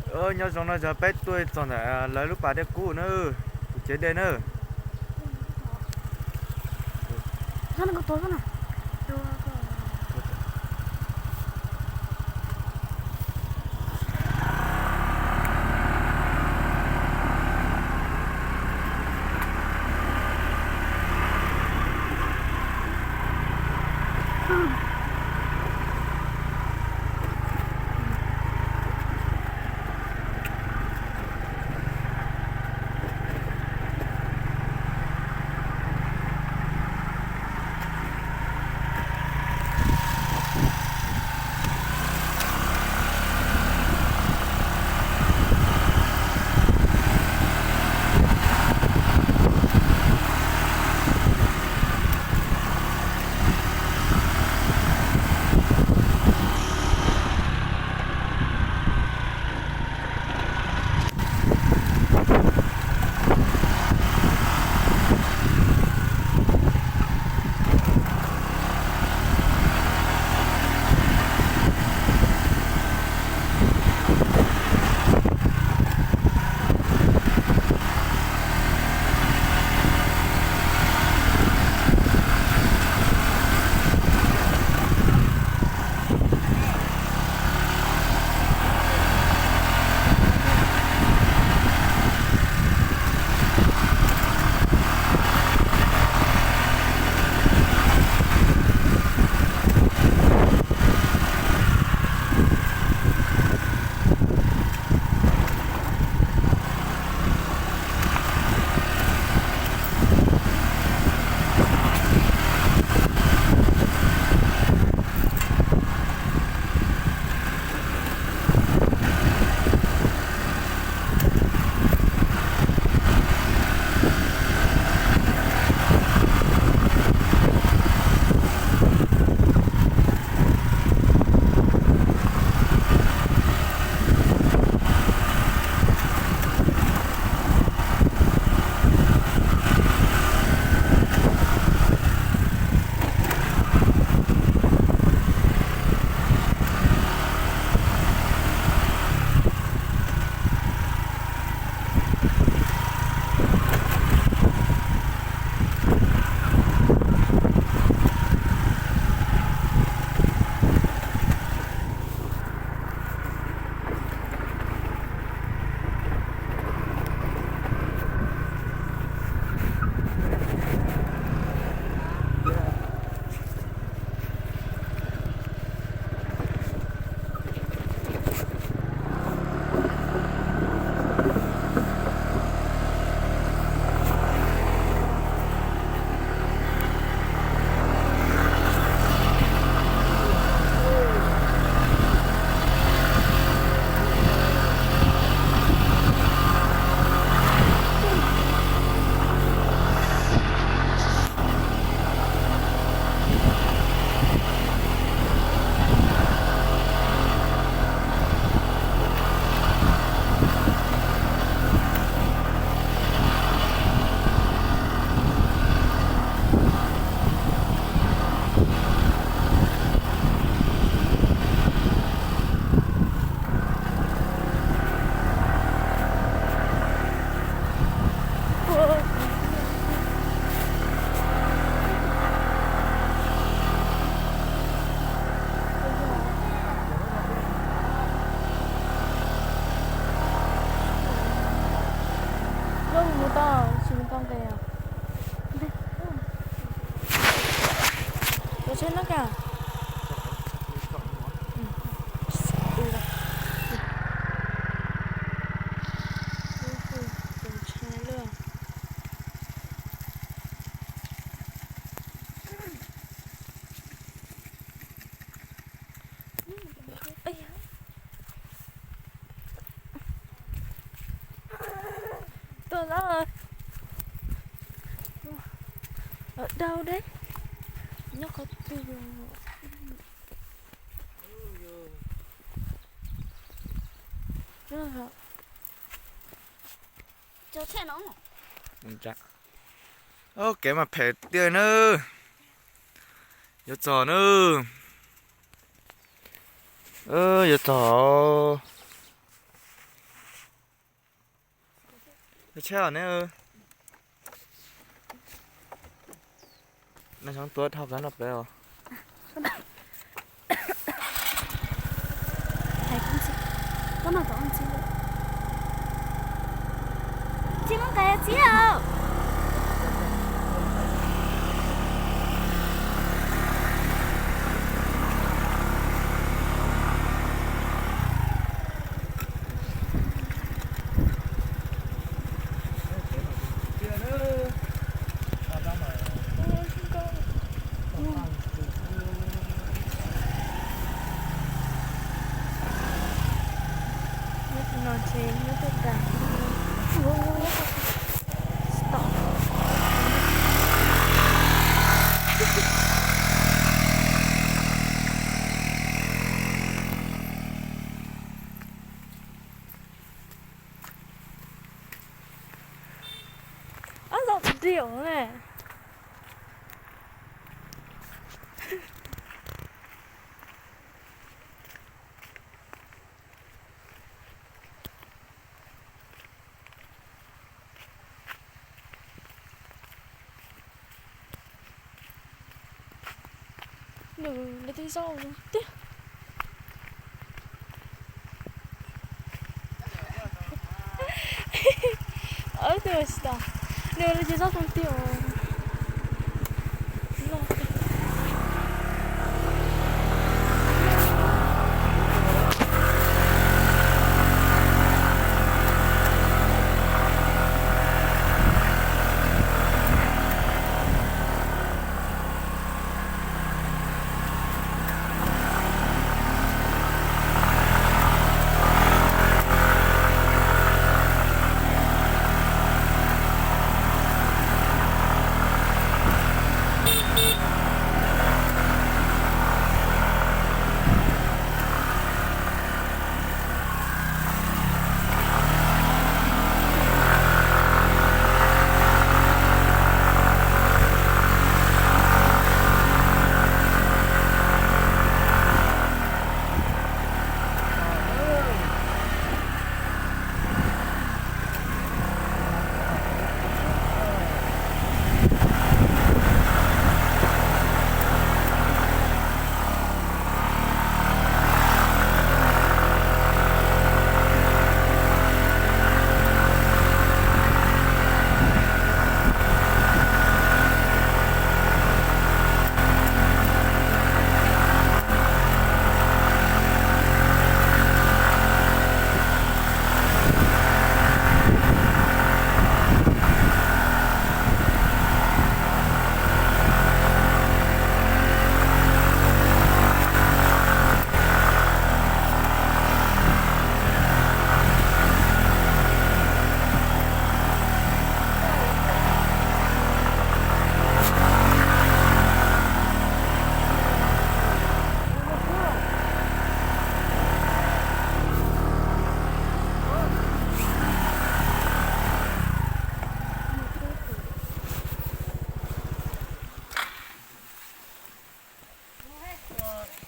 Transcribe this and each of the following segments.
Nyob zoo no yog peb tuaj txog ntawm lawv lub pas dej kub na, tus cev dej na. Lub mus tau, tsis mus tau nqis os. Tus tsheb no ka. Tus tsheb lawm. Tuaj los, dau deb, nyob qhov twg. Kev mas phem tiag na. Yuav txog na. Yuav txog. Tsheb os neb. Nais Xyoob tuav dhau kawg no plawv os. Txij lub nqes txij os. Nyob tus no ces nyob tuaj tas. Stop. Ob zaug tsis diam ne. Nws lawv twb zaub tiag. Ib tug tsis tau, nws lawv ces zaub zoo tiag.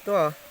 Tuaj.